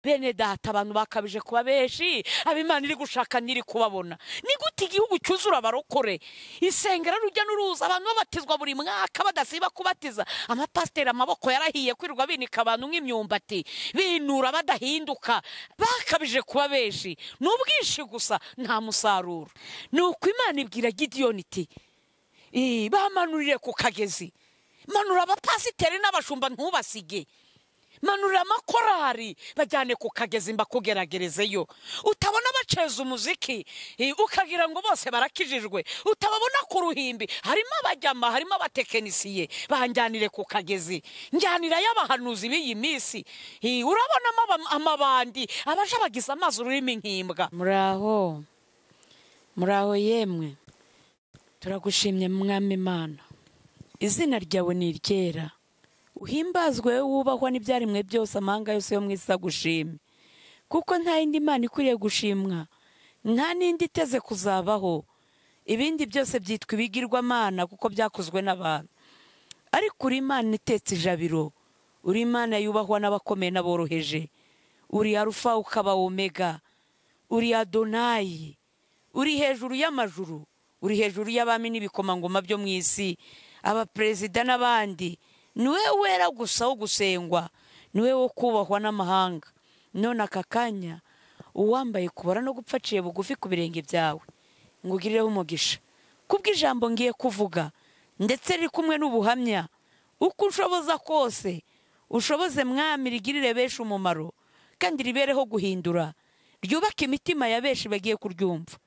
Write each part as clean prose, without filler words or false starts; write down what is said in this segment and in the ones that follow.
Bene data, abantu bakabije kuba benshi, ab'Imana iri gushaka ntiri kubabona. Ni gute igihugu cyuzura abarokore, isengero rujya n'uruza, abantu babatizwa buri mwaka badasiba kubatiza, amapasiteri amaboko yarahiye kwirirwa binika abantu nk'imyumbati, binura badahinduka, bakabije kuba benshi, ni ubwinshi gusa nta musaruro. Nuko Imana ibwira Gidiyoni iti bamanurire ku kagezi, manura abapasiteri n'abashumba ntubasige, manurira amakorari bajyane ku kagezi mbakugeragerezeyo. Utabona baceza umuziki ukagira ngo bose barakijijwe, utababona ku ruhimbi harimo abajyama, harimo abatekinisiye, banjyanire ku kagezi, njyanira y'abahanuzi b'iyi minsi. Urabonamo amabandi abaje bagize amazi ururimi nk'imbwa. Muraho, muraho yemwe, turagushimye Mwami Imana, izina ryawe ni iryera, uhimbazwe wubahwa n'ibyaremwe byose, amahanga yose yo mu isi agushime, kuko nta yindi Mana ikwiriye gushimwa, nta n'indi iteze kuzabaho. Ibindi byose byitwa ibigirwamana kuko byakozwe n'abantu, ariko uri Imana itetse ijabiro, uri Imana yubahwa n'abakomeye n'aboroheje, uri Arufa ukaba Omega, uri Adonayi, uri hejuru y'amajuru, uri hejuru y'abami n'ibikomangoma byo mu isi, abaperezida n'abandi. Niwe wera gusa wo gusengwa, niwe wo kubahwa n'amahanga. None aka kanya uwambaye kubara no gupfa aciye bugufi ku birenge byawe, ngugirireho umugisha kubw'ijambo ngiye kuvuga, ndetse riri kumwe n'ubuhamya. Uko ushoboza kose ushoboze Mwami, rigirire benshi umumaro kandi ribereho guhindura, ryubake imitima ya benshi bagiye kuryumva.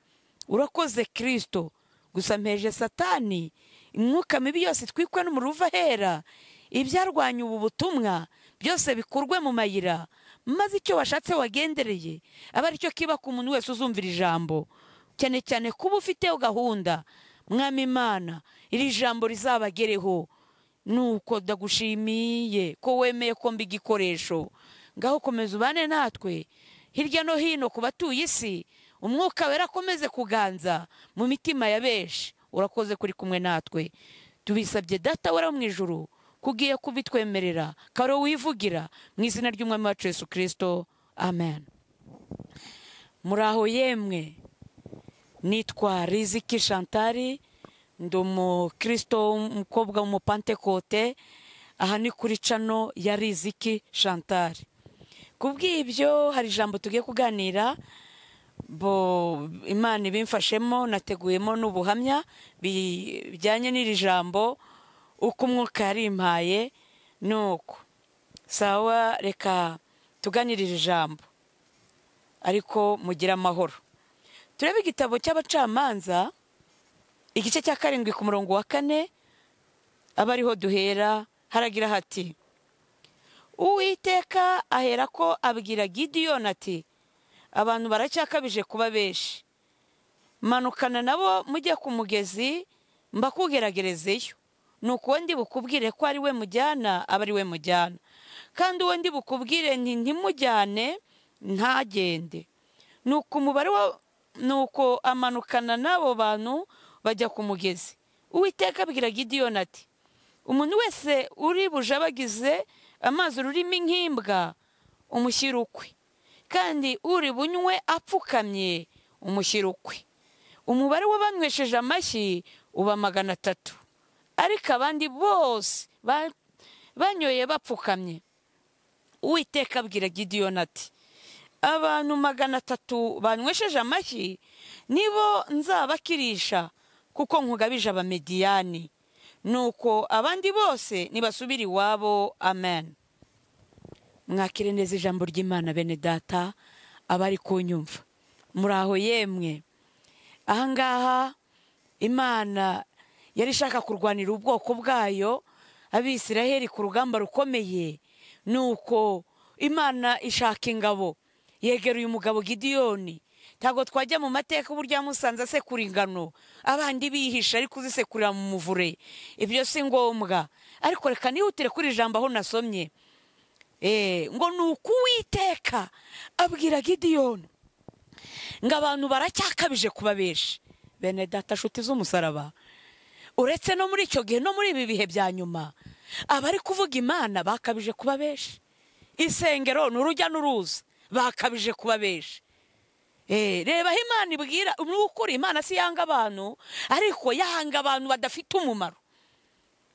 Urakoze Kristo. Gusa mpeje Satani imwuka mibi yose twikwe n'umuriro uva ahera, ibyarwanya ubu butumwa byose bikurwe mu mayira, maze icyo washatse wagendereye aba aricyo kiba ku muntu wese uzumvira ijambo, cyane cyane kuba ufiteho gahunda. Mwami Imana, iri jambo rizabagereho. Nuko ndagushimiye ko wemeye ko mba igikoresho. Ngaho komeza ubane natwe hirya no hino ku batuye isi, umwuka wera akomeze kuganza mu mitima ya benshi. Urakoze kuri kumwe natwe, tubisabye Data wera mu ijuru kugiye kubitwemerera, karo wivugira mu izina ry'Umwami wacu Yesu Kristo, amen. Muraho yemwe, nitwa Riziki Chantal, ndi umukristo w'umukobwa w'umupantekote, aha ni kuri cano ya Riziki Chantal. Kubw'ibyo hari ijambo tugiye kuganira, bo Imana ibimfashemo, nateguyemo n'ubuhamya bijyanye n'iri jambo uko umwuka yarimpaye. Nuko sawa, reka tuganirire ijambo, ariko mugira amahoro. Turebe igitabo cy'Abacamanza igice cya 7 ku murongo wa 4, aba ariho duhera. Haragira hati: Uwiteka aherako abwira Gidiyoni ati abantu baracyakabije kuba benshi, manukana nabo mujye ku mugezi mbakugeragerezeyo. Nuko ndi bukubwire ko ari we mujyana aba ari we mujyana, kandi uwo ndi bukubwire nti ntimujyane ntagende. Nuko umubare wa nuko amanukana n'abo bantu bajya ku mugezi. Uwiteka abwira Gidiyoni ati umuntu wese uri bujabagize amazi ururimi nk'imbwa umushyira ukwe, kandi uri bunywe apfukamye umushyira ukwe. Umubare w'abanywesheje amashyi uba 300, ariko abandi bose banyoye bapfukamye. Uwiteka abwira Gidiyoni ati abantu 300 banywesheje amashyi nibo nzabakirisha, kuko nkugabije Abamediyani. Nuko abandi bose nibasubira iwabo. Amen. Mwakire neza ijambo ry'Imana bene data abari kunyumva. Muraho yemwe. Ahangaha Imana yari ishaka kurwanira ubwoko bwayo Abisiraheli ku rugamba rukomeye. Nuko Imana ishaka ingabo, yegera uyu mugabo Gidiyoni. Ntabwo twajya mu mateka uburyo yamusanze asekura ingano, abandi bihisha ariko uzisekurira mu muvure, ibyo si ngombwa. Ariko reka nihutire kuri ijambo aho nasomye, ngo nuko Uwiteka abwira Gidiyoni ngo abantu baracyakabije kuba benshi. Bene data nshuti z'umusaraba, uretse no muri icyo gihe no muri ibi bihe bya nyuma, abari kuvuga Imana bakabije kuba benshi. Isengero ni urujya n'uruza, Bakabije kuba benshi. Reba aho Imana ibwira ukuri. Imana si yanga abantu, ariko yanga abantu badafite umumaro.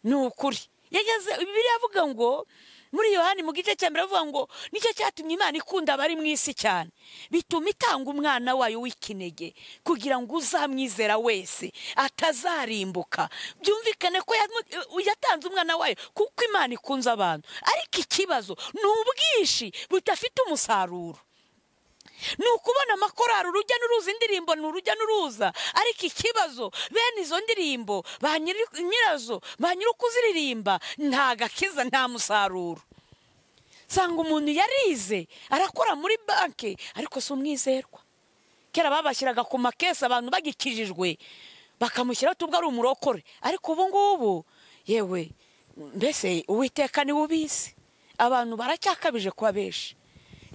Ni ukuri. Yageze Bibiliya avuga ngo muri Yohani mu gice cya mbere avuga ngo nicyo cyatumye Imana ikunda abari mu isi cyane, bituma itanga umwana wayo w'ikinege kugira ngo uzamwizera wese atazarimbuka. Byumvikane ko yatanze umwana wayo kuko Imana ikunze abantu, ariko ikibazo ni ubwinshi budafite umusaruro. Ni ukubona amakorari urujya n'uruza, indirimbo ni urujya n'uruza, ariko ikibazo bene izo ndirimbo ba nyirazo, ba nyir'ukuziririmba nta gakiza, nta musaruro. Sanga umuntu yarize arakora muri banki ariko si umwizerwa. Kera babashyiraga ku makesi abantu bagikijijwe bakamushyiraho tubwo ari umurokore, ariko ubu ngubu yewe mbese Uwiteka niwe ubizi, abantu baracyakabije kuba benshi.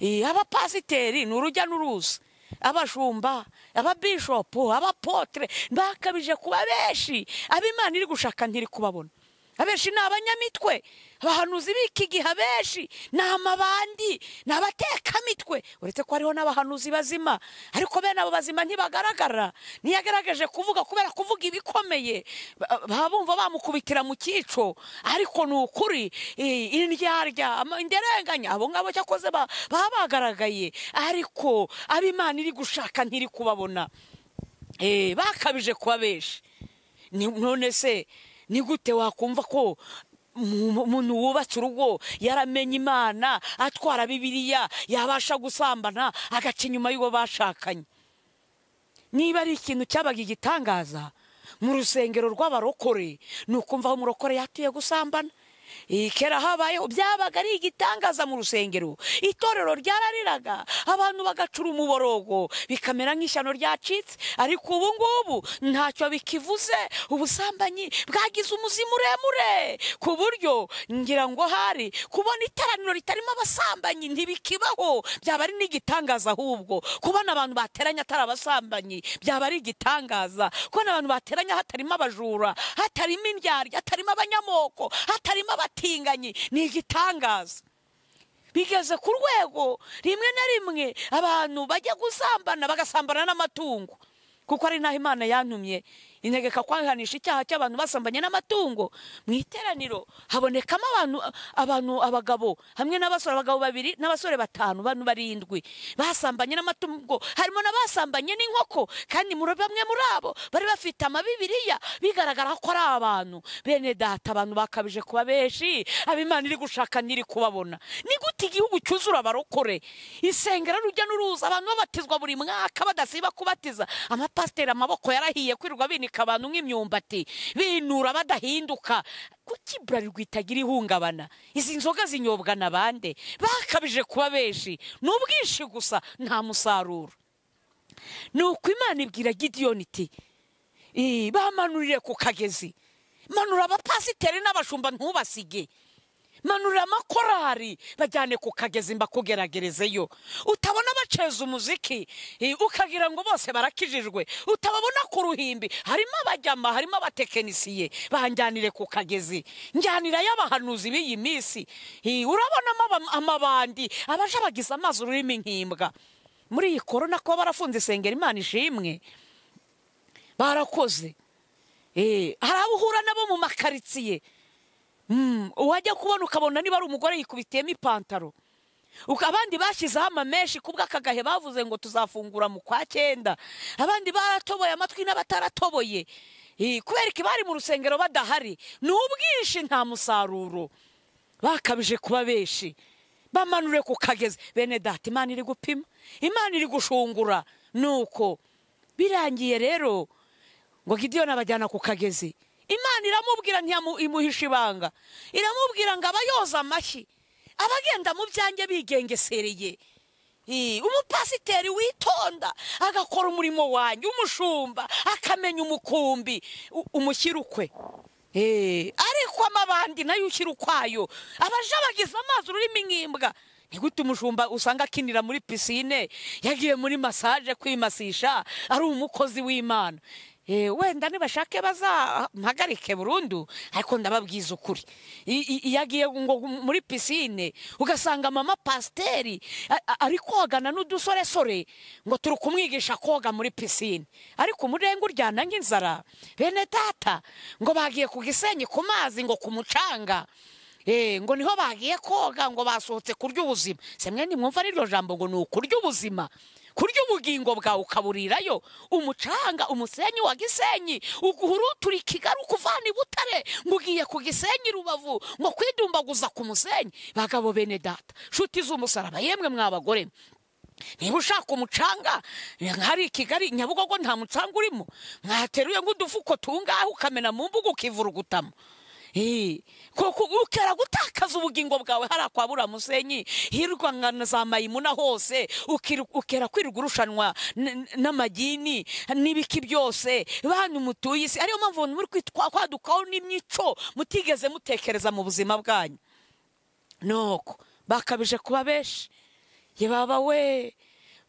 Abapasiteri ni urujya n'uruza, abashumba, ababishopu, abapotre bakabije kuba benshi. Ab'Imana iri gushaka ntiri kubabona. Abenshi ni abanyamitwe, abahanuzi b'iki gihe abenshi ni amabandi, ni abatekamitwe. Uretse ko hariho n'abahanuzi bazima, ariko bene abo bazima ntibagaragara. Ntiyagaragaje kuvuga kubera kuvuga ibikomeye, bumva bamukubitira mu cyico. Ariko ni ukuri, indyarya, inderenganya, abo ngabo cyakoze baba bagaragaye, ariko ab'Imana iri gushaka ntiri kubabona. Bakabije kuba benshi. None se ni gute wakumva ko umuntu wubatse urugo yaramenye Imana, atwara Bibiliya, yabasha gusambana agaca inyuma y'uwo bashakanye? Niba ari ikintu cyabaga igitangaza mu rusengero rw'abarokore, ni ukumva aho umurokore yatuye gusambana. Kera habayeho byabaga ari igitangaza mu rusengero, itorero ryarariraga, abantu bagacura umuborogo, bikamera nk'ishyano ryacitse. Ariko ubu ngubu ntacyo bikivuze. Ubusambanyi bwagize umuzi muremure ku buryo ngira ngo hari kubona iteraniro ritarimo abasambanyi ntibikibaho, byaba ari n'igitangaza. Ahubwo kubona abantu bateranye atari abasambanyi byaba ari igitangaza. Kubona abantu bateranye hatarimo abajura, hatarimo indyarya, hatarimo abanyamoko, hatarimo abatinganyi ni igitangaza. Bigeze ku rwego rimwe na rimwe abantu bajya gusambana bagasambana n'amatungo, kuko ari naho Imana yantumye integeka kwanganisha icyaha cy'abantu basambanye n'amatungo. Mu iteraniro habonekamo abantu abagabo hamwe n'abasore, abagabo babiri n'abasore batanu, abantu barindwi basambanye n'amatungo, harimo n'abasambanye n'inkoko. Kandi muri bamwe muri abo bari bafite amabibiriya, bigaragara ko ari abantu bene data. Abantu bakabije kuba benshi, ab'Imana iri gushaka ntiri kubabona. Ni gute igihugu cyuzura abarokore, isengero rujya n'uruza, abantu babatizwa buri mwaka badasiba kubatiza, amapasiteri amaboko yarahiye kwirirwa binika abantu nk'imyumbati, binura badahinduka. Kuki Bralirwa itagira ihungabana? Izi nzoga zinyobwa na bande? Bakabije kuba benshi, ni ubwinshi gusa, nta musaruro. Nuko Imana ibwira Gidiyoni iti bamanurire ku kagezi, manura abapasiteri n'abashumba ntubasige, manurira amakorari bajyane ku kagezi mbakugeragerezeyo. Utabona baceza umuziki ukagira ngo bose barakijijwe, utababona ku ruhimbi harimo abajyama, harimo abatekinisiye, banjyanire ku kagezi, njyanira y'abahanuzi b'iyi minsi. Urabonamo amabandi abaje bagize amazi ururimi nk'imbwa. Muri iyi korona ko barafunze isengero, Imana ishimwe barakoze. Hari abo uhura nabo mu makaritsiye, wajya kubona ukabona niba ari umugore yikubitiyemo ipantaro. Abandi bashyizeho amameshi kubw'akagahe bavuze ngo tuzafungura mu kwa 9, abandi baratoboye amatwi n'abataratoboye kubera iki bari mu rusengero badahari. Ni ubwinshi, nta musaruro, bakabije kuba benshi. Bamanure ku kagezi. Bene data, Imana iri gupima, Imana iri gushungura. Nuko birangiye rero ngo Gidiyoni abajyana ku kagezi. Imana iramubwira, ntiyamuhisha ibanga, iramubwira ngo abayoza amashyi, abagenda mu byanjye bigengesereye, umupasiteri witonda agakora umurimo wanjye, umushumba akamenya umukumbi, umushyira ukwe. Ariko amabandi nayo ushyira ukwayo, abaje bagize amazi ururimi nk'imbwa. Ni gute umushumba usanga akinira muri pisine, yagiye muri massage kwimasisha, ari umukozi w'Imana? Wenda nibashake bazampagarike burundu, ariko ndababwiza ukuri. Iyo agiye ngo muri pisine ugasanga mama pasiteri ari kogana n'udusoresore ngo turi kumwigisha koga muri pisine, ariko umurenga uryana nk'inzara. Bene data ngo bagiye ku Gisenyi ku mazi ngo ku mucanga, ngo niho bagiye koga, ngo basohotse kurya ubuzima. Se mwe nimwumva n'iryo jambo ngo ni ukurya ubuzima, kurya ubugingo bwawe ukaburirayo. Umucanga, umusenyi wa Gisenyi uguhurutura i Kigali ukuvana i Butare ngo ugiye ku Gisenyi Rubavu ngo kwidumbaguza ku musenyi. Bagabo bene data, nshuti z'umusaraba, yemwe mw'abagore, niba ushaka umucanga hari i Kigali Nyabugogo nta mucanga urimo, mwateruye nk'udufuko tungahe ukamena mu mbuga ukivurugutamo. Koko ukera gutakaza ubugingo bwawe hari akwabura musenyi, hirwa nka za mayimuna hose, ukera kwirirwa urushanwa n'amagini n'ibiki byose. Bantu mutuye isi, ariyo mpamvu muri kwadukaho n'imyico mutigeze mutekereza mu buzima bwanyu. Nuko bakabije kuba benshi, yebaba we.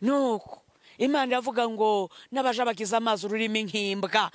Nuko Imana iravuga ngo n'abaja bagize amazi ururimi nk'imbwa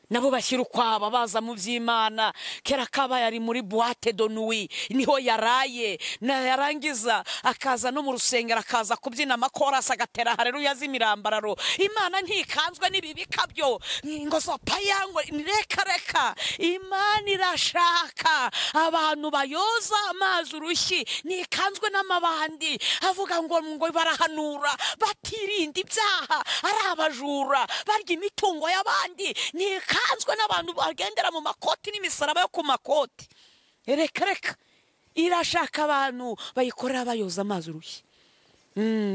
nabo bashyira ukwaba baza mu by'Imana. Kera kabaye ari muri boîte de nuit niho yaraye, yarangiza akaza no mu rusengero akaza kubyina amakorasi agatera haleluya z'imirambararo. Imana ntikanzwe n'ibibika byo ngo zopayangwe, reka reka. Imana irashaka abantu bayoza amazi urushyi, ntikanzwe n'amabandi avuga ngo ngo barahanura batirinda ibyaha, ari abajura barya imitungo y'abandi, ntikanzwe n'abantu bagendera mu makoti n'imisaraba yo ku makoti. Reka reka, irashaka abantu bayikorera bayoza amazi urushyi,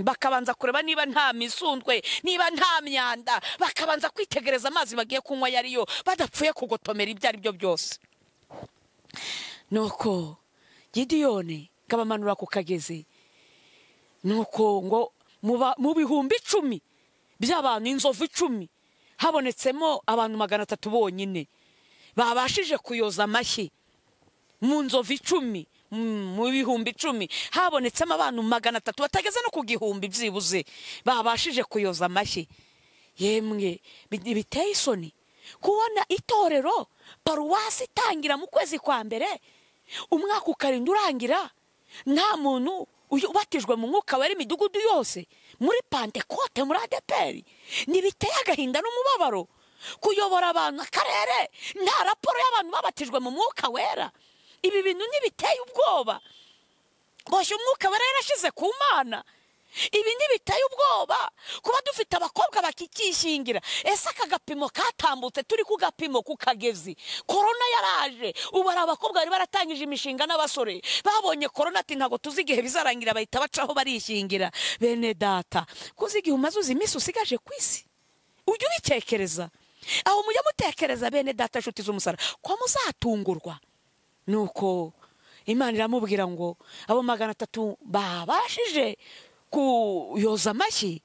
bakabanza kureba niba nta misundwe, niba nta myanda, bakabanza kwitegereza amazi bagiye kunywa yariyo, badapfuye kugotomera ibyo ari byo byose. Nuko Gidiyoni kabamanura ku kagezi, nuko ngo mu 10,000 by'abantu, inzovu 10 habonetsemo abantu 300 bonyine babashije kuyoza amashyi. Mu nzovu 10 mu 10,000 habonetsemo abantu 300 batageze no ku 1000 byibuze babashije kuyoza amashyi. Yemwe biteye isoni kubona itorero paruwasi itangira mu kwezi kwa mbere, umwaka ukarinda urangira nta muntu ubatijwe mu mwuka wera imidugudu yose muri Pantekote, muri ADEPR. Ntibiteye agahinda n'umubabaro kuyobora abantu akarere nta raporo y'abantu babatijwe mu mwuka wera? Ibi bintu ntibiteye ubwoba? Boshye umwuka wera yarashize ku Mana. Ibi ntibiteye ubwoba kuba dufite abakobwa bakikishingira? Ese aka gapimo katambutse turi ku gapimo ku kagezi, korona yaraje, ubu hari abakobwa bari baratangije imishinga n'abasore babonye korona ati ntabwo tuzi igihe bizarangira, bahita bacaho barishingira. Bene data, kuzi igihe umaze uzi iminsi usigaje ku isi, ujye ubitekereza aho mujya mutekereza. Bene data, nshuti z'umusaraba, ko muzatungurwa. Nuko Imana iramubwira ngo abo 300 babashije kuyoza amashyi,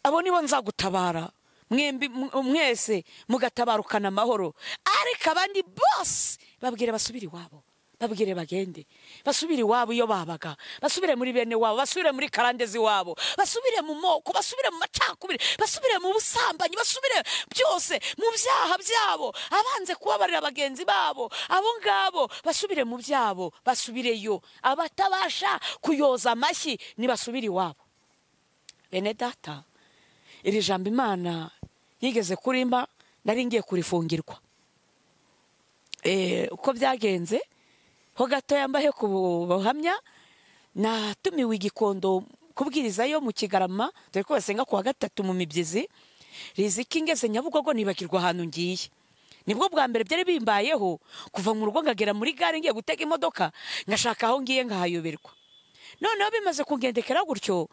abo nibo nzagutabara mwembi mwese mugatabarukana amahoro, ariko abandi bose babwire basubire iwabo, babwire bagende basubire iwabo iyo babaga, basubire muri bene wabo, basubire muri karandezi wabo, basubire mu moko, basubire mu macakubiri, basubire mu busambanyi, basubire byose mu byaha byabo, abanze kubabarira bagenzi babo, abo ngabo basubire mu byabo, basubireyo. Abatabasha kuyoza amashyi nibasubire iwabo. Bene data, iri jambo Imana yigeze kurimba nari ngiye kurifungirwa. Uko byagenze ho gato yambaye ku buhamya, natumiwe igikondo kubwirizayo mu Kigarama, dore ko basenga kuwa gatatu mu mibyizi. Riziki ngeze Nyabugogo nibagirwa ahantu ngiye. Nibwo bwa mbere byari bimbayeho kuva mu rugo ngagera muri gare ngiye gutega imodoka ngashaka aho ngiye ngahayoberwa. Noneho bimaze kugendekera gutyo,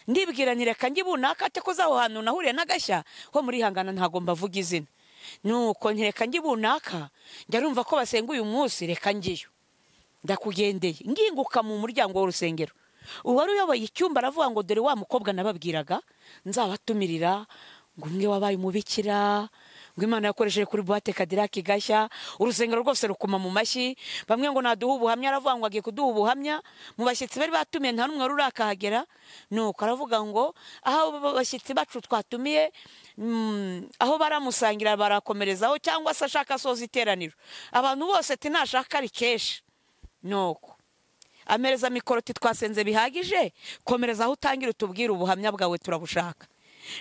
ndibwira nti reka ngibunaka ate ko zaho hantu nahuriye n'agashya ho muri hangana ntago mbavuga izina. Nuko ntireka ngibunaka, njya numva ko basenga uyu munsi, reka ngiyo. Ndakugendeye nginguka mu muryango w'urusengero, uwari uyoboye icyumba aravuga ngo dore wa mukobwa nababwiraga nzabatumirira, ngo umwe wabaye umubikira, Ngo Imana yakoresheje kuri boîte Cadillac igashya, urusengero rwose rukuma mu mashyi. Bamwe ngo naduha ubuhamya, aravuga ngo agiye kuduha ubuhamya. Mu bashyitsi bari batumiye nta n'umwe wari urakahagera. Nuko aravuga ngo aho bashyitsi bacu twatumiye, aho baramusangira barakomerezaho, cyangwa se ashaka asoza iteraniro. Abantu bose ati nashaka ari keshi. Nuko amereza mikoro ati twasenze bihagije, komereza aho utangira utubwire ubuhamya bwawe turabushaka.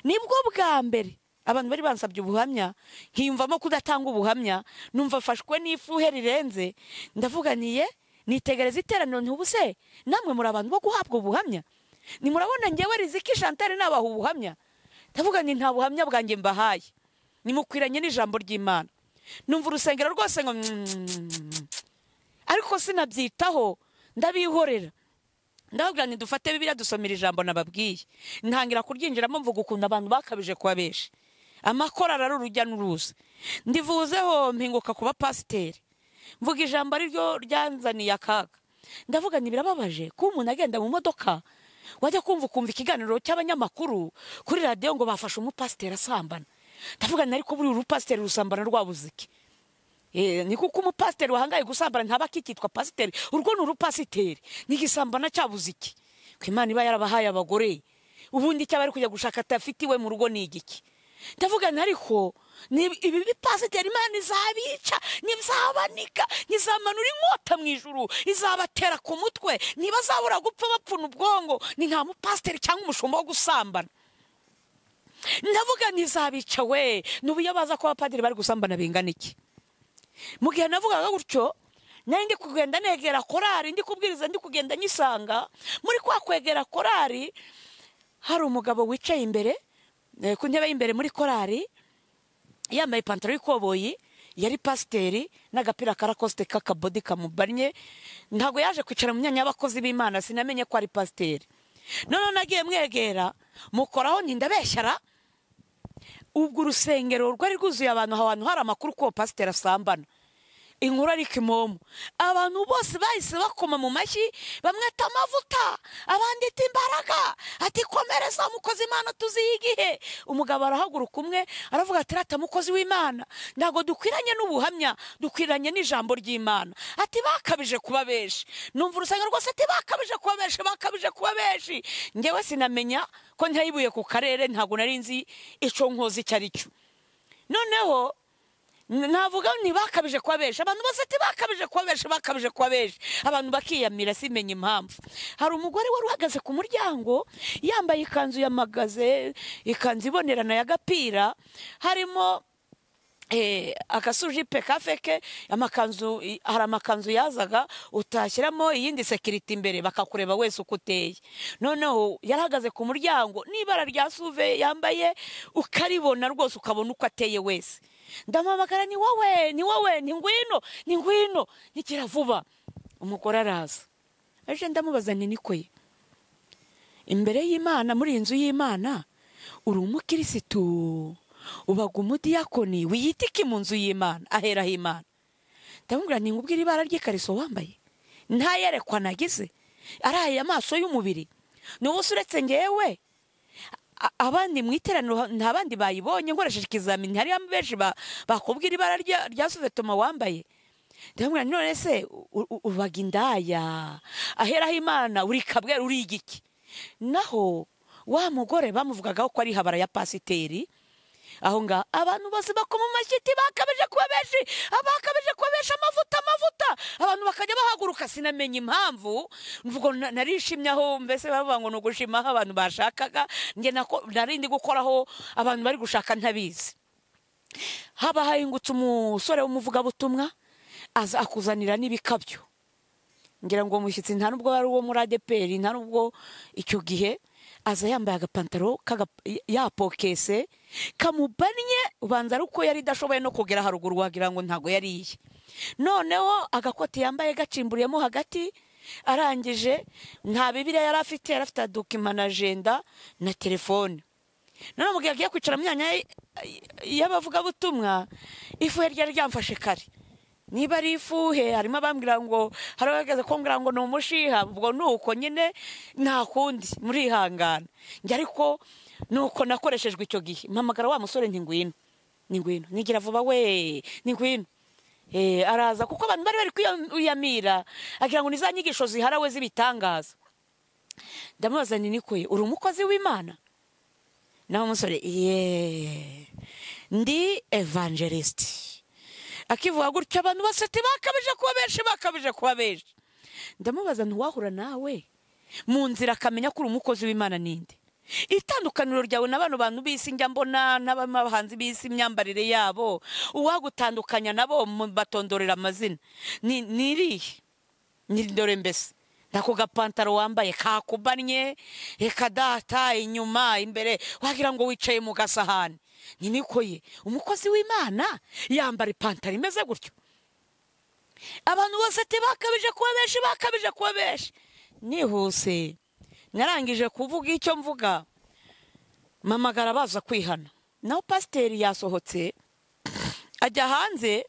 Nibwo bwa mbere abantu bari bansabye ubuhamya, nkiyumvamo kudatanga ubuhamya, numva afashwe n'ifuhe rirenze. Ndavuga niye nitegereza iteraniro, ntubuse namwe muri abantu bo guhabwa ubuhamya? Ni murabona ngewe Riziki Chantal nabaha ubuhamya? Ndavuga ni nta buhamya bwanjye mbahaye, nimukwiranye n'ijambo ry'Imana. Numva urusengero rwose ngo ariko sinabyitaho, ndabihorera. Ndababwira nti dufate Bibiliya dusomera ijambo nababwiye. Ntangira kuryinjiramo mvuga ukuntu abantu bakabije kuba benshi, amakorali ari urujya n'uruza. Ndivuzeho mpinguka kuba pasiteri, mvuga ijambo ari ryo ryanzaniye akaga. Ndavuga nti birababaje kuba umuntu agenda mu modoka, wajya kumva ukumva ikiganiro cy'abanyamakuru kuri radiyo ngo bafashe umupasiteri asambana. Ndavuga nti ariko buri urupasiteri rusambana rwabuze iki? Ni kuko umupasiteri wahangaye gusambana ntaba akitwa pasiteri, urwo ni urupasiteri, n'igisambana cyabuze iki? Ko Imana iba yarabahaye abagore, ubundi icyo bari kujya gushaka atafitiwe mu rugo ni igiki? Ndavuga nti ariko ibi bipasiteri Imana izabica, ntizabanika, ntizamanura inkota mu ijuru, izabatera ku mutwe, ntibazabura gupfa bapfuna ubwongo. Ni nta mupasiteri cyangwa umushumba wo gusambana. Ndavuga ntizabica we, n'ubu iyo baza ko abapadiri bari gusambana bingana iki? Mu gihe navugaga gutyo, nari ndi kugenda negera korari, ndi kubwiriza, ndi kugenda nyisanga. Muri kwa kwegera korari, hari umugabo wicaye imbere ku ntebe y'imbere muri korari, yambaye ipantaro y'ikoboyi, yari pasiteri, n'agapira karakoste k'akabodi kamubannye. Ntabwo yaje kwicara mu myanya y'abakozi b'Imana, sinamenye ko ari pasiteri. Noneho nagiye mwegera, mukoraho nti ndabeshyara. Ubwo urusengero rwari rwuzuye abantu, ahantu hari amakuru ko pasiteri asambana, inkuru ari kimomo. Abantu bose bahise bakoma mu mashyi, bamwe ati amavuta, abandi ati imbaraga, ati komereza mukozi Imana tuziye igihe. Umugabo arahaguruka umwe aravuga ati rata mukozi w'Imana, ntabwo dukwiranye n'ubuhamya, dukwiranye n'ijambo ry'Imana. Ati bakabije kuba benshi. Numva urusengero rwose ati bakabije kuba benshi, bakabije kuba benshi. Ngewe sinamenya ko ntayibuye ku karere, ntabwo nari nzi ico nkozi icyo ari cyo. Noneho navuga nti bakabije kuba benshi, abantu bose ati bakabije kuba benshi, bakabije kuba benshi, abantu bakiyamira, simenye impamvu. Hari umugore wari uhagaze ku muryango yambaye ikanzu yamagaze, ikanzu ibonerana ya gapira, harimo akasujipe kafeke, amakanzu, hari amakanzu yazaga utashyiramo iyindi security imbere bakakureba wese uko uteye. Noneho yarahagaze ku muryango n'ibara rya suve yambaye ukaribona rwose, ukabona uko ateye wese. Ndamuhamagara ni wowe, ni wowe, ni ngwino, ni ngwino, nigira vuba. Umugore araza, aje ndamubaza nti niko ye, imbere y'Imana, muri inzu y'Imana uri umukirisitu, ubaga umudiyakoni, wiyitike mu nzu y'Imana, aheraho Imana. Ndamubwira nti ngubwire ibara ry'ikariso wambaye, ntayerekwa nagize, araye amaso y'umubiri, n'ubusa uretse ngewe abandi mu iteraniro nta bandi bayibonye, nkoresheje ikizamini hari benshi bakubwira ibara rya suvetoma wambaye. Ndamubwira nti none se ubaga indaya, aheraho Imana, uri kabwera, uri igiki? Naho wa mugore bamuvugagaho ko ari habara ya pasiteri, aho ngaho abantu bose bakoma amashyi, bakabije kuba benshi, abakabije kuba benshi, amavuta amavuta, abantu bakajya bahaguruka, sinamenye impamvu. Mvugo narishimye aho, mbese bavuga ngo ni ugushima aho abantu bashakaga, njye nari ndi gukoraho abantu bari gushaka ntabizi. Haba hahingutse umusore w'umuvugabutumwa, aza akuzanira n'ibikabyo. Ngira ngo umushyitsi nta nubwo ari uwo muri ADPR, nta nubwo icyo gihe, aza yambaye agapantaro yapokese kamubannye, ubanza ari uko yari idashoboye no kugera haruguru, wagira ngo ntago yariye. Noneho agakoti yambaye gacimburiyemo hagati, arangije nta Bibiliya yari afite, yari afite document na agenda na telefone. Noneho mu gihe agiye kwicara mu myanya y'abavugabutumwa, ifuhe ryari ryamfashe kare. Niba ari ifuhe, harimo abambwira ngo hari abageze kumbwira ngo ni umushiha, ubwo nuko nyine nta kundi murihangana. Njye ariko nuko nakoreshejwe icyo gihe, mpamagara wa musore nti ngwino. Ni ngwino, nigira vuba we, ni ngwino. Araza kuko abantu bari bari kwiyamira agira ngo ni za nyigisho ziharawe z'ibitangaza. Ndamubaza nti niko ye, uri umukozi w'Imana? Naho umusore ye, ndi evangelist. Akivuga gutyo abantu bose ati bakabije kuba benshi, bakabije kuba benshi. Ndamubaza nti uwahura nawe mu nzira akamenya ko uri umukozi w'Imana ninde? Itandukaniro ryawe na bano bantu b'isi njya mbona n'abahanzi b'isi, imyambarire yabo, uwagutandukanya nabo batondorera amazina ni irihe? Ni dore mbese nako gapantaro wambaye kakubannye, reka data, inyuma imbere wagira ngo wicaye mu gasahani. Ni niko ye, umukozi w'Imana yambara ipantaro imeze gutyo? Abantu bose ati bakabije kuba benshi, bakabije kuba benshi. Nihuse narangije kuvuga icyo mvuga, mpamagara baza kwihana. Naho pasiteri yasohotse ajya hanze,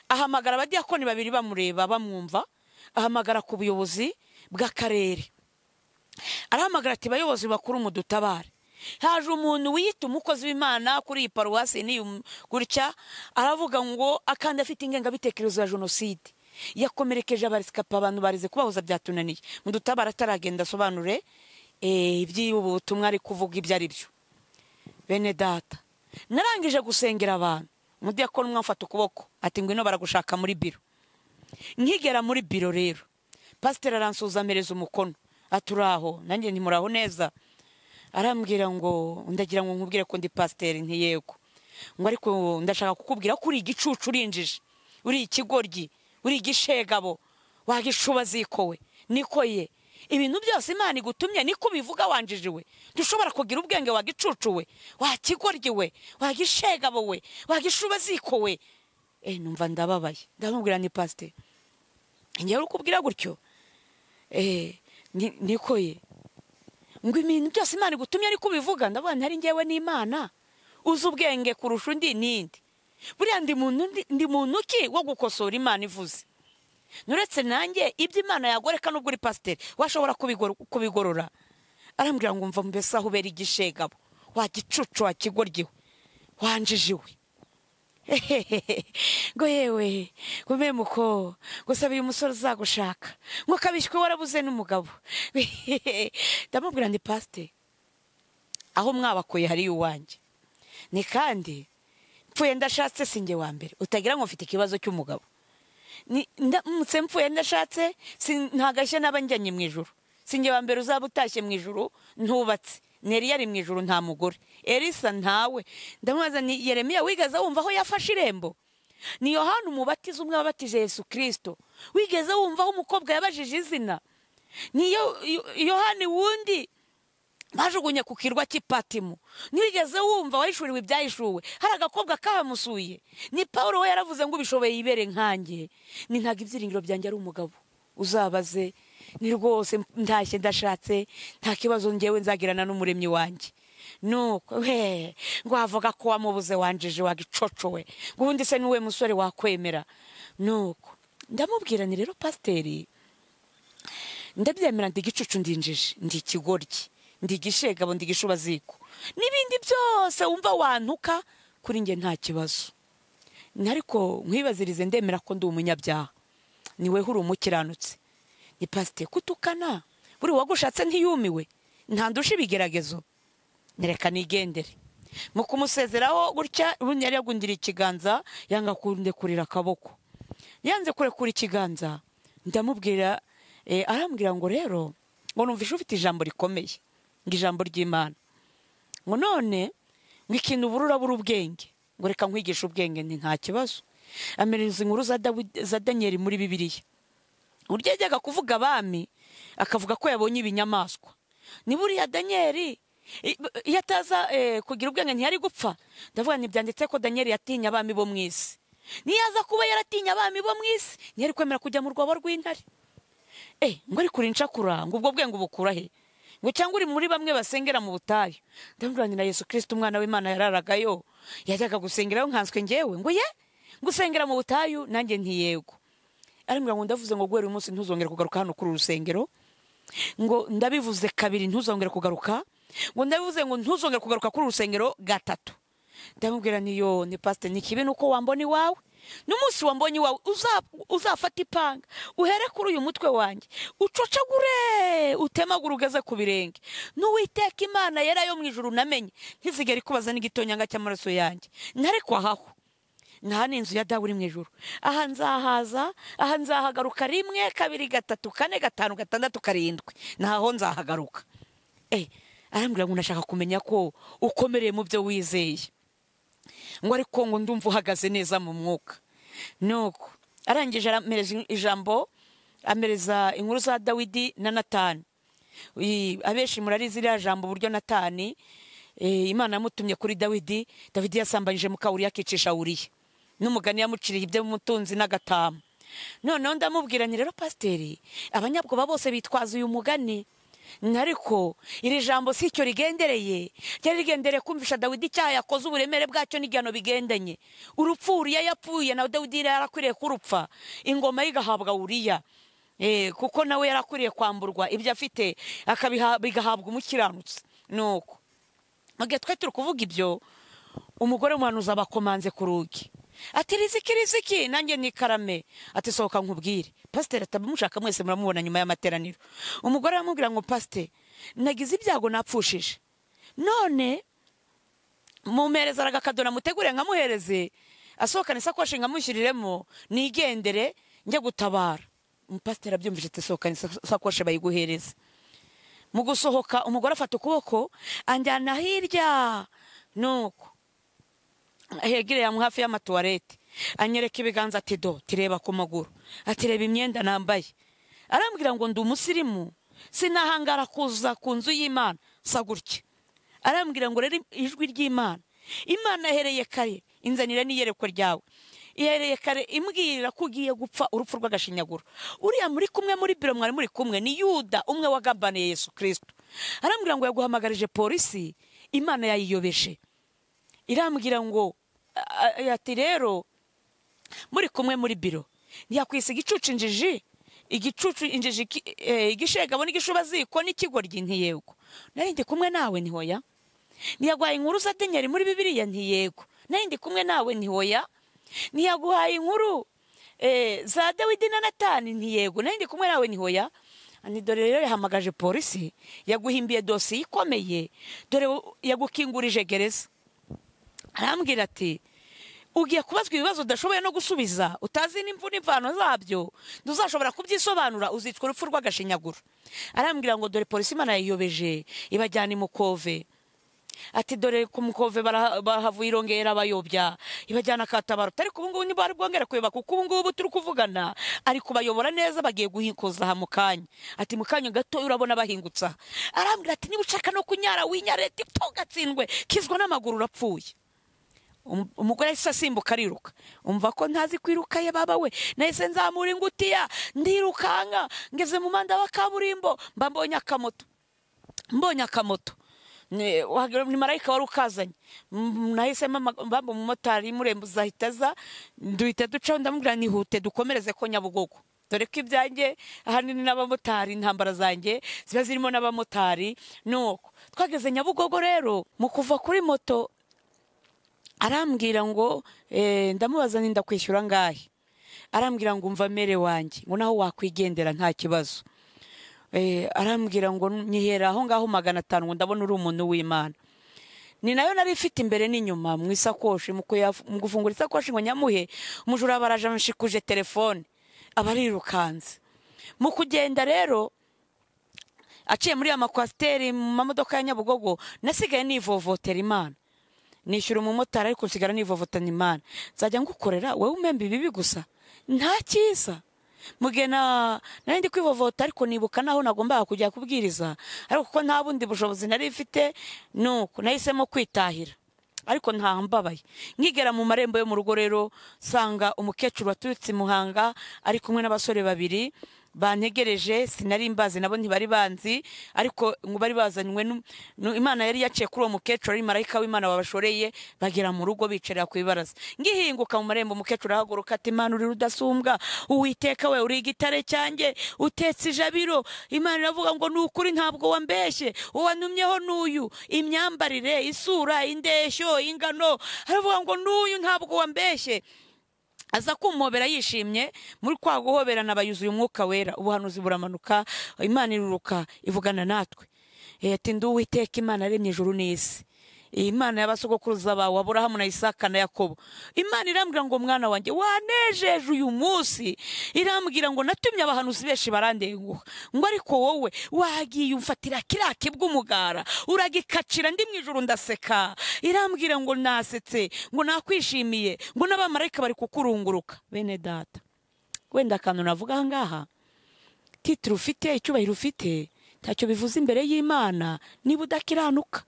ahamagara abadiyakoni babiri bamureba bamwumva, ahamagara ku buyobozi bw'akarere, arahamagara ati bayobozi bakuru mudutabare, haje umuntu wiyita umukozi w'Imana kuri iyi paruwasi ni gutya, aravuga ngo akandi afite ingengabitekerezo ya jenoside, yakomerekeje abarescapés, abantu barize kubahoza byatunaniye, mudutabare ataragenda asobanure iby'ubu butumwa ari kuvuga ibyo ari byo. Bene data, narangije gusengera abantu, umudiyakoni umwe amfata ukuboko ati ngwino baragushaka muri biro. Nkigera muri biro rero, pasiteri aransuhuza ampereza umukono ati uraho, nanjye nti muraho neza. Arambwira ngo ndagira ngo nkubwire ko ndi pasiteri. Nti yego. Ngo ariko ndashaka kukubwira ko uri igicucu, urinjije, uri ikigoryi, uri igishegabo, wagishuba zikowe. Niko ye, ibintu byose Imana igutumye niko ubivuga wanjije we? Dushobora kugira ubwenge wagicucu we, wakigoryi we, wagishegabo we, wagishuba ziko we? Numva ndababaye, ndamubwira ni pasiteri, njyewe uri kubwira gutyo? Niko ye, ngo ibintu byose Imana igutumye ariko ubivuga? Ndavuga ntari njyewe n'Imana, uzi ubwenge kurusha undi ninde? Buriya ndi muntu ndi muntu ki wo gukosora Imana ivuze? Nuretse nanjye ibyo Imana yagoreka, nubwo uri pasiteri washobora kubigorora? Arambwira ngo mva mbese aho ubera igishegabo, wagicucu, wakigoryiwe, wanjijiwe. Ngo yewe, ngo memuko gusaba uyu musore uzagushaka, ngo kabishywe warabuze n'umugabo. Ndamubwira ndi pasiteri, aho mwabakuye hari iwanjye ni kandi mpfuye ndashatse sinjye wa mbere, utagira ngo mfite ikibazo cy'umugabo. Ndamutse mpfuye ndashatse nta gashya naba njyanye mu ijuru, sinjye wa mbere uzaba utashye mu ijuru ntubatse. Neri yari mu ijuru nta mugore, Elisa ntawe. Ndamubaza ni Yeremiya wigeze wumva aho yafashe irembo? Ni Yohana umubatiza umwe wabatije Yesu Kristo wigeze wumva aho umukobwa yabajije izina? Ni Yohani wundi bajugunye ku kirwa cy'Ipatimu, ntiwigeze wumva wahishuriwe ibyahishuwe hari agakobwa kahamusuye? Ni Paul we yaravuze ngo ubishoboye yibere nkanjye. Ni ntabwo ibyiringiro byanjye ari umugabo, uzabaze ni rwose ntashye ndashatse nta kibazo ngewe nzagirana n'umuremyi wanjye. Nuko we ngo wavuga ko wamubuze wanjije wagicocowe, ngo ubundi se niwe musore wakwemera? Nuko ndamubwira ni rero pasiteri, ndabyemera, ndi igicucu, ndinjije, ndi ikigoryi, ndi igishegabo, ndi igishubaziko n'ibindi byose wumva wantuka, kuri njye nta kibazo. Ariko nkwibazirize, ndemera ko ndi umunyabyaha, ni weho uri umukiranutsi. Ni pasiteri, kutukana buri wagushatse ntiyumiwe, ntandusha ibigeragezo, nereka nigendere. Mu kumusezeraho gutya, ubundi yari yagundiriye ikiganza, yanga kundekurira akaboko, yanze kurekura ikiganza. Ndamubwira, arambwira ngo rero ngo numvishe ufite ijambo rikomeye, ngo ijambo ry'Imana, ngo none ngo ikintu ubura urabura ubwenge, ngo reka nkwigishe ubwenge. Ni nta kibazo. Amereza inkuru za Daniyeli muri Bibiliya, uburyo yajyaga kuvuga abami akavuga ko yabonye ibinyamaswa. Ni buriya Daniyeli iyo ataza kugira ubwenge ntiyari gupfa? Ndavuga ntibyanditse ko Daniyeli yatinye abami bo mu isi. Niyo aza kuba yaratinya abami bo mu isi, ntiyari kwemera kujya mu rwobo rw'intare. Ngo ariko uri incakura, ngo ubwo bwenge ubukura he? Ngo cyangwa uri muri bamwe basengera mu butayu? Ndamubwira nti na Yesu Kristo umwana w'Imana yararagayo, yajyaga gusengerayo, nkanswe ngewe? Ngo ye, gusengera mu butayu? Nanjye ntiyego. Arambwira ngo ndavuze ngo guhera uyu munsi ntuzongere kugaruka hano kuri uru rusengero, ngo ndabivuze kabiri, ntuzongere kugaruka, ngo ndabivuze ngo ntuzongere kugaruka kuri uru rusengero gatatu. Ndamubwira nti yo ni pastor, ni kibi nuko wambona iwawe, n'umunsi wambonye iwawe uzafata ipanga uhere kuri uyu mutwe wanjye ucocagure utemagure ugeze ku birenge. N'Uwiteka Imana yera yo mu ijuru namenye ntizigere ikubaza n'igitonyanga cy'amaraso yanjye. Ntariko ahaho nta n'inzu ya Dawe uri mu ijuru, aha nzahaza, aha nzahagaruka 1 2 3 4 5 6 7, naho nzahagaruka. Arambwira ngo ndashaka kumenya ko ukomereye mu byo wizeye, ngo ariko ngo ndumva uhagaze neza mu mwuka. Nuko arangije amereza ijambo, amereza inkuru za Dawidi na Natani. Abenshi murarizi iriya jambo uburyo Natani Imana yamutumye kuri Dawidi, Dawidi yasambanyije muka Uriya akicisha Uriya, n'umugani yamuciriye ibyo mutunzi n'agatama. Noneho ndamubwira nti rero pasiteri, abanyabwoba bose bitwaza uyu mugani, ariko iri jambo si icyo rigendereye, ryari rigendereye kumvisha Dawidi icyaha yakoze, uburemere bwacyo n'igihano bigendanye. Urupfu Uriya yapfuye na Dawidi yarakwiriye kurupfa, ingoma ye igahabwa Uriya, kuko nawe yarakwiriye kwamburwa ibyo afite bigahabwa umukiranutsi. Nuko mu gihe twe turi kuvuga ibyo, umugore w'umuhanuzi abakomanze ku rugi ati riziki riziki, nanjye nikarame. Ati sohoka nkubwire. Pasiteri atamushaka mwese muramubona nyuma y'amateraniro. Umugore aramubwira ngo pasiteri, nagize ibyago napfushije, none mumereza aragakadona mutegure nkamuhereze, asohokane isakoshi nkamushyiriremo nigendere njye gutabara. Umupasiteri abyumvise ati sohokane isakoshi bayiguhereze. Mu gusohoka umugore afata ukuboko anjyana hirya, nuko hegereye hafi y'amatuwarete, anyereka ibiganza ati do tireba ku maguru, ati reba imyenda nambaye. Arambwira ngo ndi umusirimu, sinahangara kuza ku nzu y'Imana sa gutya. Arambwira ngo rero ijwi ry'Imana, Imana yahereye kare inzanira n'iyerekwa ryawe, ihereye kare imbwira ko ugiye gupfa urupfu rw'agashinyaguro. Uriya muri kumwe muri biro mwari muri kumwe ni Yuda umwe wagambaniye Yesu Kristo. Arambwira ngo yaguhamagarije polisi, Imana yayiyobeje. Irambwira ngo ati rero muri kumwe muri biro ntiyakwisiga igicucu injiji, igicucu injiji igishegabo n'igishubaziko n'ikigoryi, ntiyego. Nari ndi kumwe nawe ntihoya. Ntiyaguhaye inkuru za Daniel muri Bibiliya, ntiyego. Nari ndi kumwe nawe ntihoya. Ntiyaguhaye inkuru za Dawidi na Natani, ntiyego. Nari ndi kumwe nawe ntihoya. Ani dore rero yahamagaje polisi, yaguhimbiye dosiye ikomeye, dore yagukingurije gereza. Arambwira ati ugiye kubazwa ibibazo udashoboye no gusubiza, utazi n'imvu n'imvano zabyo, ntuzashobora kubyisobanura, uzicwa urupfu rw'agashinyaguro. Arambwira ngo dore polisi Imana yayiyobeje ibajyana i Mukove. Ati dore ku Mukove bahavuye irongera abayobya ibajyana Katabaro, ariko ubu ngubu ntibari bwongere kuyoba, kuko ubu ngubu turi kuvugana ari kubayobora neza, bagiye guhikoza aha mu kanya. Ati mu kanya gato urabona bahingutsa. Arambwira ati niba ushaka no kunyara winyare, tugatsindwe kizwa n'amaguru urapfuye. Umugore ahise asimbuka ariruka, umva ko ntazi kwiruka ye baba we, nahise nzamura ingutiya ndirukanka, ngeze mu manda wa kaburimbo mba mbonye akamoto, ni marayika wari ukazanye. Nahise mbamba umumotari murembo uzahita aza, duhita ducaho, ndamubwira nihute dukomereze ko Nyabugogo, dore ko ibyanjye ahanini n'abamotari, intambara zanjye ziba zirimo n'abamotari. Nuko twageze Nyabugogo rero, mu kuva kuri moto arambwira ngo ndamubaza nti ndakwishyura ngahe? Arambwira ngo umva mere wanjye, ngo naho wakwigendera nta kibazo. Arambwira ngo nyihera aho ngaho 500, ngo ndabona uri umuntu w'Imana. Ni nayo nari ifite imbere n'inyuma mu isakoshi, mu gufungura isakoshi ngo nyamuhe, umujura baraje amshikuje telefone, abarirukanze. Mu kugenda rero aciye muri ya makwasiteri mu mamodoka ya Nyabugogo, nasigaye nivovotera Imana. Nishyura umumotari ariko nsigara nivovotana Imana. Nzajya ngukorera wowe umemba ibibi gusa, nta cyiza. Mugena nari ndi kwivovota, ariko nibuka naho nagombaga kujya kubwiriza, ariko kuko nta bundi bushobozi nari mfite, nuko nahisemo kwitahira. Ariko ntambabaye. Nkigera mu marembo yo mu rugo rero, sanga umukecuru waturutse Muhanga ari kumwe n'abasore babiri Bantegereje, sinari mbazi, nabo ntibari banzi, ariko ngo bari bazanywe Imana yari yaciye kuri uwo mukecuru, ari marayika w'Imana wabashoreye, bagera mu rugo bicarira ku ibaraza. Ngihinguka mu marembo, umukecuru arahaguruka ati: "Imana uri rudasumbwa, Uwiteka we uri igitare cyanjye, utetse ijabiro." Imana iravuga ngo: "Ni ukuri ntabwo wambeshye, uwantumyeho n'uyu." Imyambarire, isura, indeshyo, ingano, aravuga ngo: "N'uyu ntabwo wambeshye." Aza kumpobera yishimye, muri kwa guhoberana bayuzuye umwuka wera, ubuhanuzi buramanuka, Imana iruruka ivugana natwe. Ati: "Ndi Uwiteka Imana yaremye ijuru n'isi, Imana y'abasogokuruza bawe Aburahamu na Isaka na Yakobo." Imana irambwira ngo: "Mwana wanjye, wanejeje uyu munsi." Irambwira ngo: "Natumye abahanuzi benshi barandenguha, ngo ariko wowe wagiye umfatira kiriya kibw'umugara uragikacira, ndi mu ijuru ndaseka." Irambwira ngo: "Nasetse, ngo nakwishimiye, ngo n'abamarayika bari kukurunguruka." Bene data, wenda akantu navuga aha ngaha, titire ufite, icyubahiro ufite, ntacyo bivuze imbere y'Imana niba udakiranuka.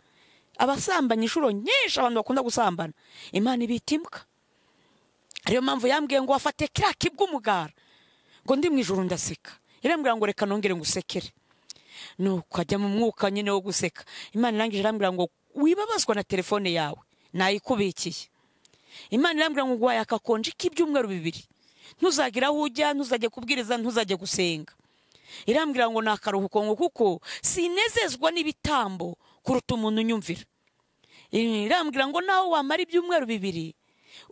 Abasambanya inshuro nyinshi, abantu bakunda gusambana, Imana ibita imbwa. Ariyo mpamvu yambwiye ngo: "Wafate kiriya kibw'umugara," ngo ndi mu ijuru ndaseka. Irambwira ngo: "Reka nongere ngusekere." Nuko ajya mu mwuka nyine wo guseka. Imana irangije irambwira ngo: "Wibabazwa na telefone yawe, nayikubikiye." Imana irambwira ngo: "Nguhaye akakonje k'ibyumweru 2, ntuzagira aho ujya, ntuzajye kubwiriza, ntuzajye gusenga." Irambwira ngo: "Ni akaruhuko, ngo kuko sinezezwa n'ibitambo kuruta umuntu unyumvira." Irambwira ngo: "Naho wamara ibyumweru 2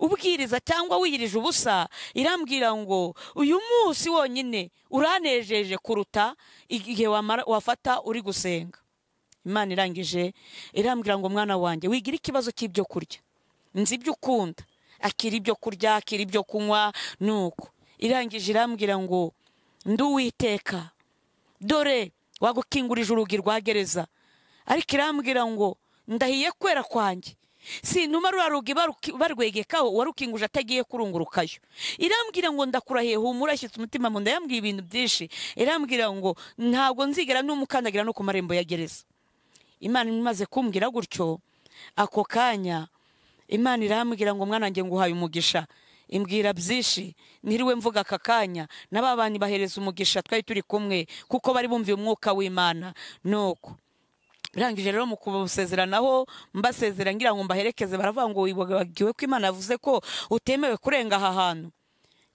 ubwiriza cyangwa wiyirije ubusa," irambwira ngo: "uyu munsi wonyine uranejeje kuruta igihe wafata uri gusenga." Imana irangije irambwira ngo: "Mwana wanjye, wigira ikibazo cy'ibyo kurya, nzi ibyo ukunda, akira ibyo kurya, akira ibyo kunywa." Nuko irangije irambwira ngo: "Ndi Uwiteka, dore wagukingurije urugi rwa gereza." Ariko irambwira ngo: "Ndahiye kwera kwanjye, sintuma ruriya rugi barwegekaho uwarukinguje atagiye kurungurukayo." Irambwira ngo: "Ndakurahiye, humura, ashyitse umutima mu nda." Yambwiye ibintu byinshi. Irambwira ngo: "Ntabwo nzigera n'umukandagira no ku marembo ya gereza." Imana imaze kumbwira gutyo, ako kanya Imana irambwira ngo: "Mwana wanjye, nguhaye umugisha." Imbwira byinshi ntiriwe mvuga aka kanya, n'aba bantu bahereza umugisha twari turi kumwe, kuko bari bumviye umwuka w'Imana. Nuko birangije rero mu kubasezeranaho, mbasezera ngira ngo mbaherekeze, baravuga ngo: "Wibagiwe ko Imana yavuze ko utemewe kurenga aha hantu?"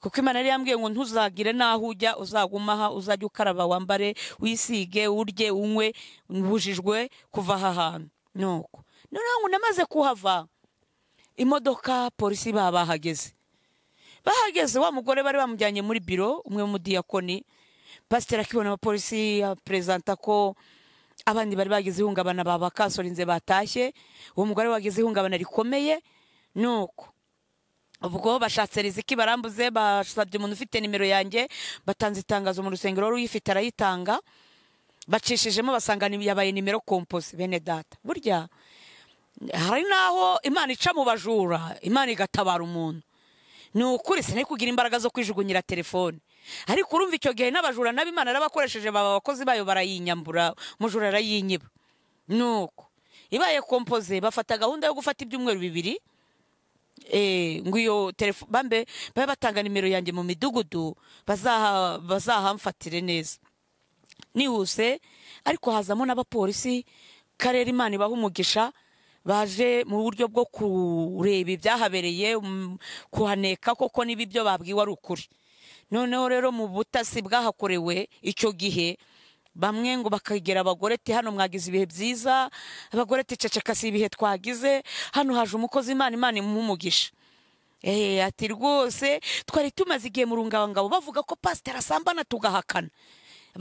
Kuko Imana yari yambwiye ngo: "Ntuzagire n'aho ujya, uzaguma aha, uzajya ukaraba, wambare, wisige, urye, unywe, ubujijwe kuva aha hantu." Nuko noneho ngo namaze kuhava, imodoka polisi bahageze, bahageze wa mugore bari bamujyanye muri biro, umwe w'umudiyakoni. Pasiteri akibona abapolisi aperezanta ko abandi bari bagize ihungabana babakasorinze batashye, uwo mugore wagize ihungabana rikomeye. Nuko ubwo bashatse riziki barambuze, basabye umuntu ufite nimero yanjye, batanze itangazo mu rusengero, wari uyifite arayitanga, bacishijemo basanga yabaye nimero composé. Bene data, burya hari naho Imana ica mu bajura, Imana igatabara umuntu. Ni ukuri sinari kugira imbaraga zo kwijugunyira telefone, ariko urumva icyo gihe n'abajura nabo Imana yarabakoresheje, baba abakozi bayo, barayinyambura, umujura arayinyiba. Nuko ibaye composé, bafata gahunda yo gufata ibyumweru 2, ngo iyo telefone bambe babe batanga nimero yanjye mu midugudu, bazahamfatire neza nihuse. Ariko hazamo n'abapolisi karere, Imana ibaha umugisha, baje mu buryo bwo kureba ibyahabereye, kuhaneka koko niba ibyo babwiwe ari ukuri. Noneho rero mu butasi bwahakorewe icyo gihe, bamwe ngo bakagera abagore ati: "Hano mwagize ibihe byiza." Abagore ati: "Ceceka, si ibihe twagize hano, haje umukozi Imana, Imana imuha umugisha." Ati: "Rwose twari tumaze igihe mu rungabangabo bavuga ko pasiteri asambana, tugahakana.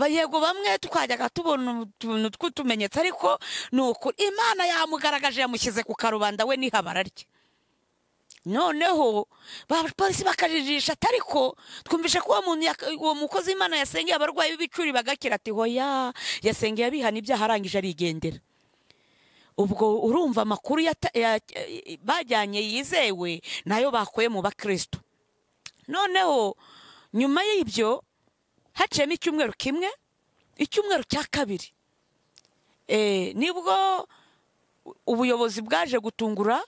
Yego, bamwe twajyaga tubona utuntu tw'utumenyetso, ariko ni ukuri Imana yamugaragaje, yamushyize ku karubanda, we nihabara rye." Noneho abapolisi bakajijisha, ariko twumvishe ko uwo muntu, uwo mukozi Imana yasengeye abarwayi b'ibicuri bagakira. Ati: "Hoya, yasengeye abihana ibyaha, arangije arigendera." Ubwo urumva amakuru bajyanye yizewe nayo bakuye mu bakristo. Noneho nyuma y'ibyo haciyemo icyumweru kimwe, icyumweru cya kabiri, nibwo ubuyobozi bwaje gutungura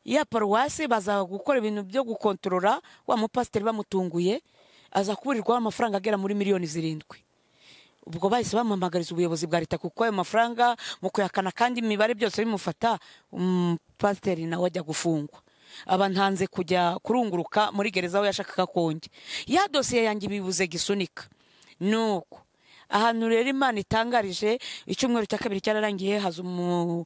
ya paruwasi, baza gukora ibintu byo gukontorora wa mupasiteri, bamutunguye aza kuburirwaho amafaranga agera muri miliyoni 7. Ubwo bahise bampamagariza ubuyobozi bwa leta, kuko ayo mafaranga mu kuyakana kandi imibare byose bimufata, pasiteri nawe ajya gufungwa. Aba ntanze kujya kurunguruka muri gereza aho yashakaga konge ya dosiye yanjye bibuze gisunika. Nuko ahantu rero Imana itangarije, icyumweru cya kabiri cyararangiye, haza umwe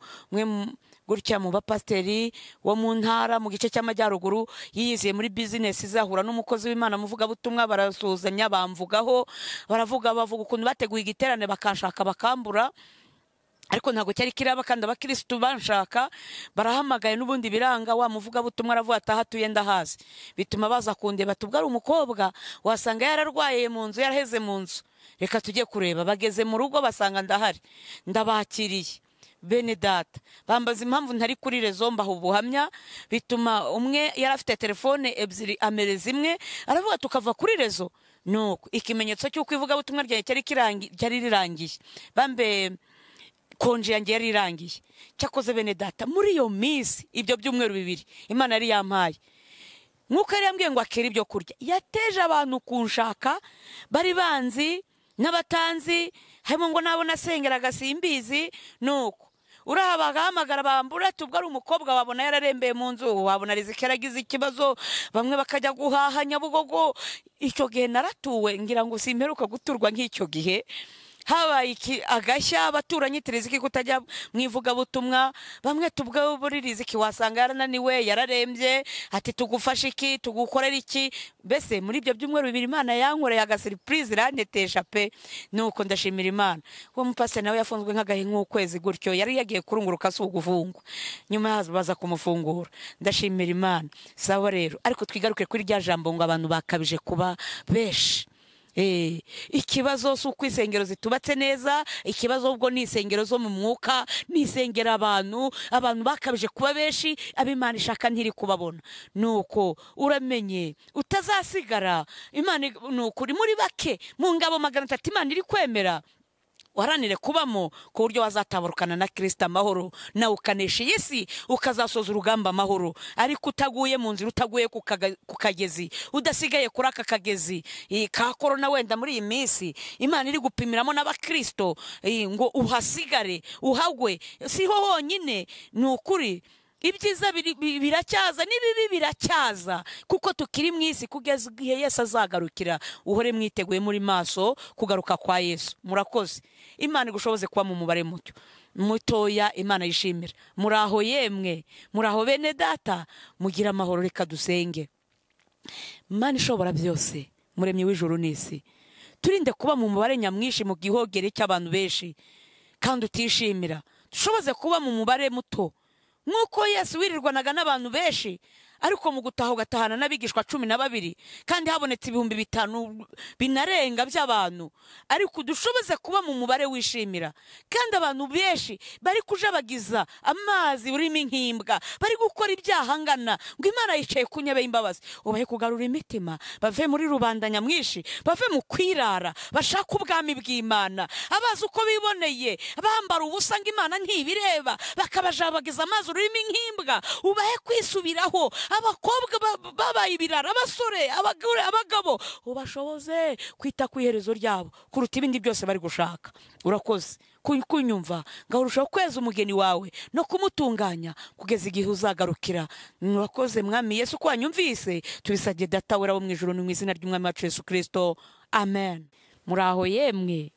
gutya mu bapasiteri wo mu ntara mu gice cy'amajyaruguru, yiyiziye muri bizinesi, izahura n'umukozi w'Imana muvugabutumwa, barasuhuzanya, bamvugaho, baravuga bavuga ukuntu bateguye igiterane bakanshaka bakambura, ariko ntabwo cyari kiraba, kandi abakirisitu banshaka barahamagaye n'ubundi biranga. Wa muvugabutumwa aravuga ati aha atuye ndahazi, bituma baza kundeba, tubwo ari umukobwa wasanga yararwaye mu nzu, yaraheze mu nzu, reka tujye kureba. Bageze mu rugo basanga ndahari, ndabakiriye bene data, bambaza impamvu ntari kuri rezo, mbaha ubuhamya, bituma umwe yari afite telefone ebyiri amereza imwe, aravuga tukava kuri rezo. Nuko ikimenyetso cy'uko ivugabutumwa ryanjye cyari rirangiye, bambe konje yanjye yari irangiye. Cyakoze bene data, muri iyo minsi ibyo byumweru bibiri Imana yari yampaye, nk'uko yari yambwiye ngo akere ibyo kurya, yateje abantu kunshaka, bari banzi n'abatanzi, harimo ngo nabo nasengeraga simbizi. Nuko urahabagahamagara bambura, tubwo ari umukobwa wabona yararembeye mu nzu, wabona Riziki yaragize ikibazo, bamwe bakajya guhaha Nyabugogo. Icyo gihe naratuwe, ngira ngo simperuka guturwa nk'icyo gihe. Habaye agashya, abaturanyi Riziki kutajya mu ivugabutumwa, bamwe tubwo buri Riziki wasanga yarananiwe, yararembye, ati tugufashe iki, tugukorera iki. Mbese muri ibyo byumweru bibiri Imana yankoreye agasurprise irantetesha pe. Nuko ndashimira Imana. Uwo mupasiteri nawe yafunzwe nk'agahe nk'ukwezi gutyo, yari yagiye kurunguruka si ugufungwa, nyuma baza kumufungura. Ndashimira Imana. Sawa rero, ariko twigaruke kuri rya jambo ngo abantu bakabije kuba benshi. Ikibazo si uko insengero zitubatse neza, ikibazo ubwo ni insengero zo mu mwuka, ni insengero abantu bakabije kuba benshi, ab'Imana ishaka ntiri kubabona. Nuko uramenye utazasigara. Imana nuko uri muri bake mu ngabo 300 Imana iri kwemera, waranire kubamo ku buryo wazatabarukana na Kristo amahoro, nawe ukanesha iyi si, ukazasoza urugamba amahoro, ariko utaguye mu nzira, utaguye ku kagezi, udasigaye kuri aka kagezi ka korona. Wenda muri iyi minsi Imana iri gupimiramo n'abakristo ngo uhasigare, uhagwe, siho honyine. Ni ukuri ibyiza biracyaza n'ibibi biracyaza, kuko tukiri mu isi kugeza igihe Yesu azagarukira. Uhore mwiteguye muri maso kugaruka kwa Yesu. Murakoze. Imana igushoboze kuba mu mubare muto mutoya Imana yishimira. Muraho yemwe, muraho bene data, mugira amahoro. Reka dusenge. Imana ishobora byose, muremyi w'ijuru n'isi, turinde kuba mu mubare nyamwinshi mu gihogere cy'abantu benshi kandi utishimira. Dushoboze kuba mu mubare muto nk'uko Yesu wirirwanaga n'abantu benshi, ariko mu gutaha ugatahana n'abigishwa 12, kandi habonetse 5000 binarenga by'abantu. Ariko dushoboze kuba mu mubare wishimira, kandi abantu benshi bari kujabagiza amazi urimo inkimbwa, bari gukora ibyaha ngana, ngo Imana yicaye ku ntebe y'imbabazi. Ubahe kugarura imitima, bave muri rubanda nyamwinshi, bave mu kwirara, bashaka ubwami bw'Imana. Abazi uko biboneye bambara ubusa ngo Imana ntibireba, bakabajabagiza amazi urimo inkimbwa. Ubahe kwisubiraho. Abakobwa babaye ibirara, abasore, abagore, abagabo, ubashoboze kwita ku iherezo ryabo kuruta ibindi byose bari gushaka. Urakoze kunyumva, ngahurushaho kweza umugeni wawe no kumutunganya kugeza igihe uzagarukira. Murakoze Mwami Yesu ko wanyumvise. Tubisabye Data wera wo mu ijuru, mu izina ry'Umwami wacu Yesu Kristo, amen. Muraho yemwe.